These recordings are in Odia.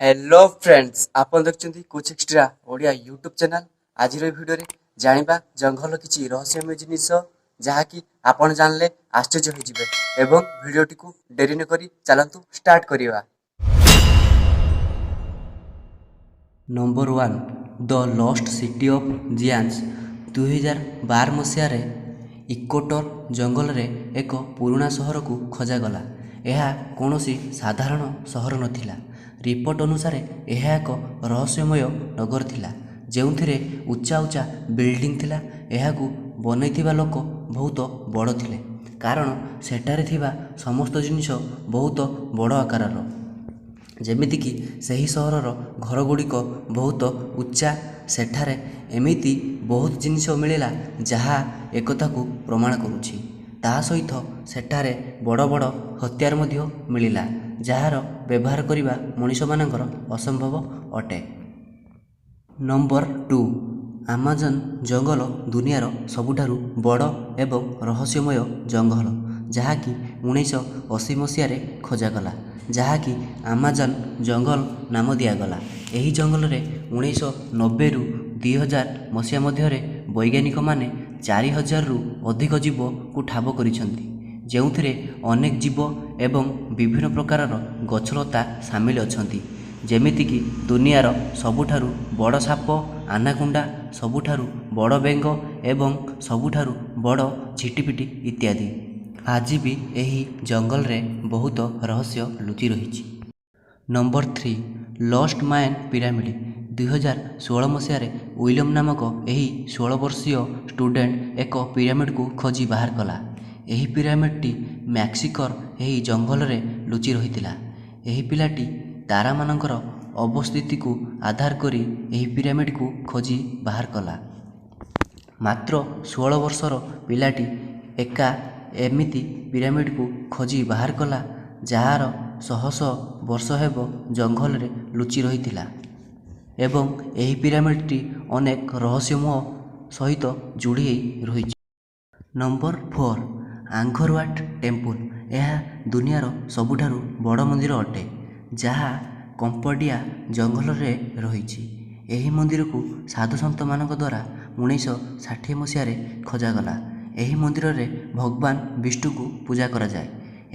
ହ୍ୟାଲୋ ଫ୍ରେଣ୍ଡସ୍, ଆପଣ ଦେଖୁଛନ୍ତି କୁଛ ଏକ୍ସଟ୍ରା ଓଡ଼ିଆ ୟୁଟ୍ୟୁବ୍ ଚ୍ୟାନେଲ୍। ଆଜିର ଏହି ଭିଡ଼ିଓରେ ଜାଣିବା ଜଙ୍ଗଲର କିଛି ରହସ୍ୟମୟ ଜିନିଷ, ଯାହାକି ଆପଣ ଜାଣିଲେ ଆଶ୍ଚର୍ଯ୍ୟ ହୋଇଯିବେ। ଏବଂ ଭିଡ଼ିଓଟିକୁ ଡେରି ନକରି ଚାଲନ୍ତୁ ଷ୍ଟାର୍ଟ କରିବା। Number 1, the lost city of giants. 2012 ମସିହାରେ ଇକ୍ୱେଡର ଜଙ୍ଗଲରେ ଏକ ପୁରୁଣା ସହରକୁ ଖୋଜାଗଲା। ଏହା କୌଣସି ସାଧାରଣ ସହର ନଥିଲା। ରିପୋର୍ଟ ଅନୁସାରେ ଏହା ଏକ ରହସ୍ୟମୟ ନଗର ଥିଲା, ଯେଉଁଥିରେ ଉଚ୍ଚା ଉଚ୍ଚା ବିଲ୍ଡିଂ ଥିଲା। ଏହାକୁ ବନେଇଥିବା ଲୋକ ବହୁତ ବଡ଼ ଥିଲେ, କାରଣ ସେଠାରେ ଥିବା ସମସ୍ତ ଜିନିଷ ବହୁତ ବଡ଼ ଆକାରର। ଯେମିତିକି ସେହି ସହରର ଘରଗୁଡ଼ିକ ବହୁତ ଉଚ୍ଚା। ସେଠାରେ ଏମିତି ବହୁତ ଜିନିଷ ମିଳିଲା, ଯାହା ଏକଥାକୁ ପ୍ରମାଣ କରୁଛି। ତା ସହିତ ସେଠାରେ ବଡ଼ ବଡ଼ ହତିଆର ମଧ୍ୟ ମିଳିଲା, ଯାହାର ବ୍ୟବହାର କରିବା ମଣିଷମାନଙ୍କର ଅସମ୍ଭବ ଅଟେ। ନମ୍ବର 2, ଆମାଜନ ଜଙ୍ଗଲ ଦୁନିଆର ସବୁଠାରୁ ବଡ଼ ଏବଂ ରହସ୍ୟମୟ ଜଙ୍ଗଲ, ଯାହାକି 1980 ମସିହାରେ ଖୋଜାଗଲା, ଯାହାକି ଆମାଜନ ଜଙ୍ଗଲ ନାମ ଦିଆଗଲା। ଏହି ଜଙ୍ଗଲରେ 1990ରୁ 2000 ମସିହା ମଧ୍ୟରେ ବୈଜ୍ଞାନିକମାନେ 4000ରୁ ଅଧିକ ଜୀବକୁ ଠାବ କରିଛନ୍ତି, ଯେଉଁଥିରେ ଅନେକ ଜୀବ ଏବଂ ବିଭିନ୍ନ ପ୍ରକାରର ଗଛଲତା ସାମିଲ ଅଛନ୍ତି, ଯେମିତିକି ଦୁନିଆର ସବୁଠାରୁ ବଡ଼ ସାପ ଆନାକୋଣ୍ଡା, ସବୁଠାରୁ ବଡ଼ ବେଙ୍ଗ ଏବଂ ସବୁଠାରୁ ବଡ଼ ଝିଟିପିଟି ଇତ୍ୟାଦି। ଆଜି ବି ଏହି ଜଙ୍ଗଲରେ ବହୁତ ରହସ୍ୟ ଲୁଚି ରହିଛି। Number 3, lost ମାୟାନ pyramid. 2016 ମସିହାରେ ୱିଲିୟମ ନାମକ ଏହି 16 ବର୍ଷୀୟ ଷ୍ଟୁଡେଣ୍ଟ ଏକ ପିରାମିଡ଼କୁ ଖୋଜି ବାହାର କଲା। ଏହି ପିରାମିଡ଼ଟି ମେକ୍ସିକୋର ଏହି ଜଙ୍ଗଲରେ ଲୁଚି ରହିଥିଲା। ଏହି ପିଲାଟି ତାରାମାନଙ୍କର ଅବସ୍ଥିତିକୁ ଆଧାର କରି ଏହି ପିରାମିଡ଼କୁ ଖୋଜି ବାହାର କଲା। ମାତ୍ର 16 ବର୍ଷର ପିଲାଟି ଏକା ଏମିତି ପିରାମିଡ଼କୁ ଖୋଜି ବାହାର କଲା, ଯାହାର ଶହ ଶହ ବର୍ଷ ହେବ ଜଙ୍ଗଲରେ ଲୁଚି ରହିଥିଲା ଏବଂ ଏହି ପିରାମିଡ଼ଟି ଅନେକ ରହସ୍ୟମୟ ସହିତ ଯୋଡ଼ି ହୋଇ ରହିଛି। ନମ୍ବର 4, ଆଙ୍ଗକୋର ୱାଟ ଟେମ୍ପଲ। ଏହା ଦୁନିଆର ସବୁଠାରୁ ବଡ଼ ମନ୍ଦିର ଅଟେ, ଯାହା କମ୍ବୋଡିଆ ଜଙ୍ଗଲରେ ରହିଛି। ଏହି ମନ୍ଦିରକୁ ସାଧୁସନ୍ଥମାନଙ୍କ ଦ୍ୱାରା 1960 ମସିହାରେ ଖୋଜାଗଲା। ଏହି ମନ୍ଦିରରେ ଭଗବାନ ବିଷ୍ଣୁଙ୍କୁ ପୂଜା କରାଯାଏ।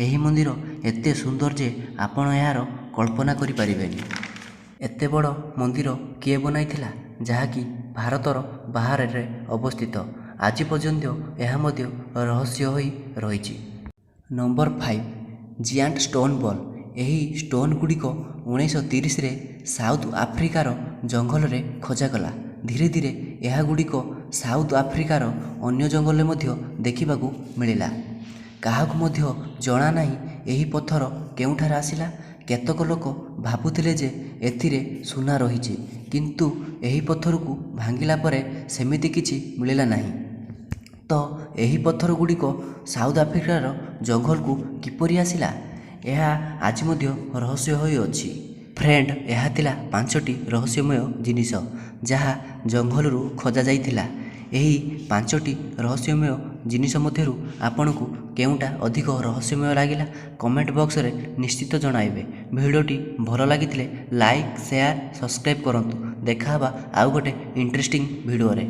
ଏହି ମନ୍ଦିର ଏତେ ସୁନ୍ଦର ଯେ ଆପଣ ଏହାର କଳ୍ପନା କରିପାରିବେନି। ଏତେ ବଡ଼ ମନ୍ଦିର କିଏ ବନାଇଥିଲା, ଯାହାକି ଭାରତର ବାହାରରେ ଅବସ୍ଥିତ? ଆଜି ପର୍ଯ୍ୟନ୍ତ ଏହା ମଧ୍ୟ ରହସ୍ୟ ହୋଇ ରହିଛି। Number 5, giant stone ball. ଏହି ଷ୍ଟୋନ୍ ଗୁଡ଼ିକ 1930ରେ ସାଉଥ ଆଫ୍ରିକାର ଜଙ୍ଗଲରେ ଖୋଜାଗଲା। ଧୀରେ ଧୀରେ ଏହାଗୁଡ଼ିକ ସାଉଥ ଆଫ୍ରିକାର ଅନ୍ୟ ଜଙ୍ଗଲରେ ମଧ୍ୟ ଦେଖିବାକୁ ମିଳିଲା। କାହାକୁ ମଧ୍ୟ ଜଣା ନାହିଁ ଏହି ପଥର କେଉଁଠାରୁ ଆସିଲା। କେତେକ ଲୋକ ଭାବୁଥିଲେ ଯେ ଏଥିରେ ସୁନା ରହିଛି, କିନ୍ତୁ ଏହି ପଥରକୁ ଭାଙ୍ଗିଲା ପରେ ସେମିତି କିଛି ମିଳିଲା ନାହିଁ। ତ ଏହି ପଥର ଗୁଡ଼ିକ ସାଉଥ ଆଫ୍ରିକାର ଜଙ୍ଗଲକୁ କିପରି ଆସିଲା, ଏହା ଆଜି ମଧ୍ୟ ରହସ୍ୟ ହୋଇଅଛି। ଫ୍ରେଣ୍ଡ, ଏହା ଥିଲା ପାଞ୍ଚଟି ରହସ୍ୟମୟ ଜିନିଷ, ଯାହା ଜଙ୍ଗଲରୁ ଖୋଜା ଯାଇଥିଲା। ଏହି ପାଞ୍ଚଟି ରହସ୍ୟମୟ ଜିନିଷ ମଧ୍ୟରୁ ଆପଣଙ୍କୁ କେଉଁଟା ଅଧିକ ରହସ୍ୟମୟ ଲାଗିଲା, କମେଣ୍ଟ ବକ୍ସରେ ନିଶ୍ଚିତ ଜଣାଇବେ। ଭିଡ଼ିଓଟି ଭଲ ଲାଗିଥିଲେ ଲାଇକ୍, ସେୟାର, ସବସ୍କ୍ରାଇବ୍ କରନ୍ତୁ। ଦେଖା ହେବା ଆଉ ଗୋଟେ ଇଣ୍ଟରେଷ୍ଟିଂ ଭିଡ଼ିଓରେ।